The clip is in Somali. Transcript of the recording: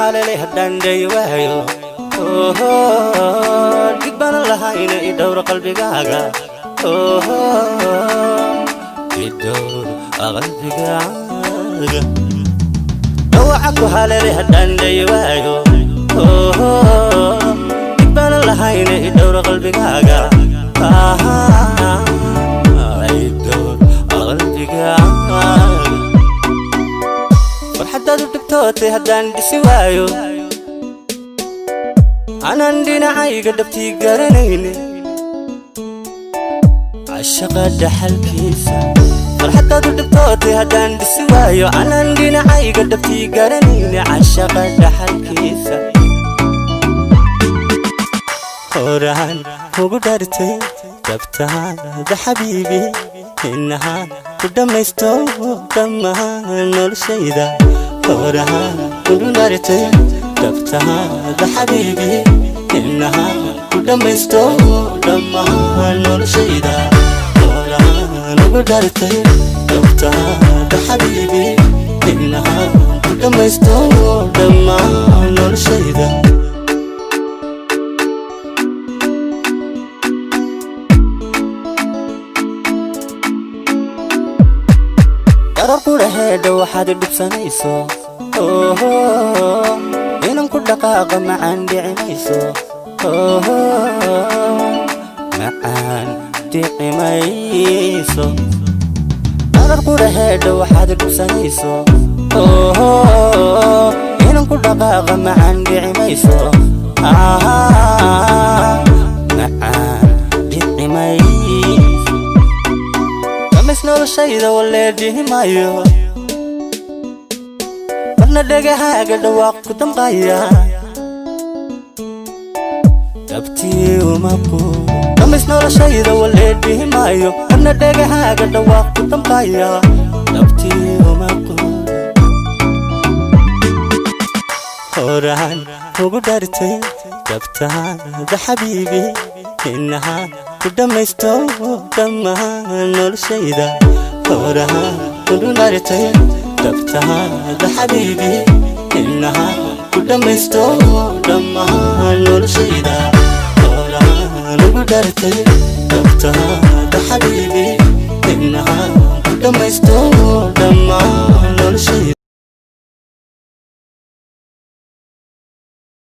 Haleelay haddaan dhayi waayo, dhig baanan lahayna, i dhowr qalbigaaga, i dhowr qalbigaaga. Dhawaca ku haleelay haddaan dhayi waayo, dhig baanan lahayna, i dhowr qalbigaaga, i dhowr qalbigaaga. Farxaddaad u dhibtootay haddaan dhisi waayo, anaan dhinacayga dhabtii garanayne cashaqa dhaxalkiisa. Farxaddaad u dhibtootay haddaan dhisi waayo, anaan dhinacayga dhabtii garanayne cashaqa dhaxalkiisa. Horaan ugu dhartay dhabtaada, xabiibi, inahaan ku dhammaysto dhammaan noloshayda. Horaan ugu dhartay dhabtaada, xabiibi, inahaan ku dhammaysto dhammaan noloshayda. Horaan ugu dhartay dhabtaada, xabiibi, inahaan ku dhammaysto dhammaan noloshayda. Darar qudhaheedha waxaad dhibsanayso, inan ku dhaqaaqa macaan dhici mayso, macaan dhici mayso. Darar qudhaheedha waxaad dhibsanayso, inan ku dhaqaaqa macaan dhici mayso, macaan dhici mayso. Dhamays noloshayda walee dhihi maayo, marna dhegahaaga dhawaaq ku damqaya dhabtii uma quuro. Dhamays noloshayda walee dhihi maayo, marna dhegahaaga dhawaaq ku damqaya dhabtii uma quuro. Horaan ugu dhartay dhabtaada, xabiibi, inahaan ku dhammaysto dhammaan noloshayda. Horaan ugu dhartay dhabtaada, xabiibi, inahaan ku dhammaysto dhammaan noloshayda. Horaan ugu dhartay dhabtaada, xabiibi, inahaan ku dhammaysto dhammaan noloshayda.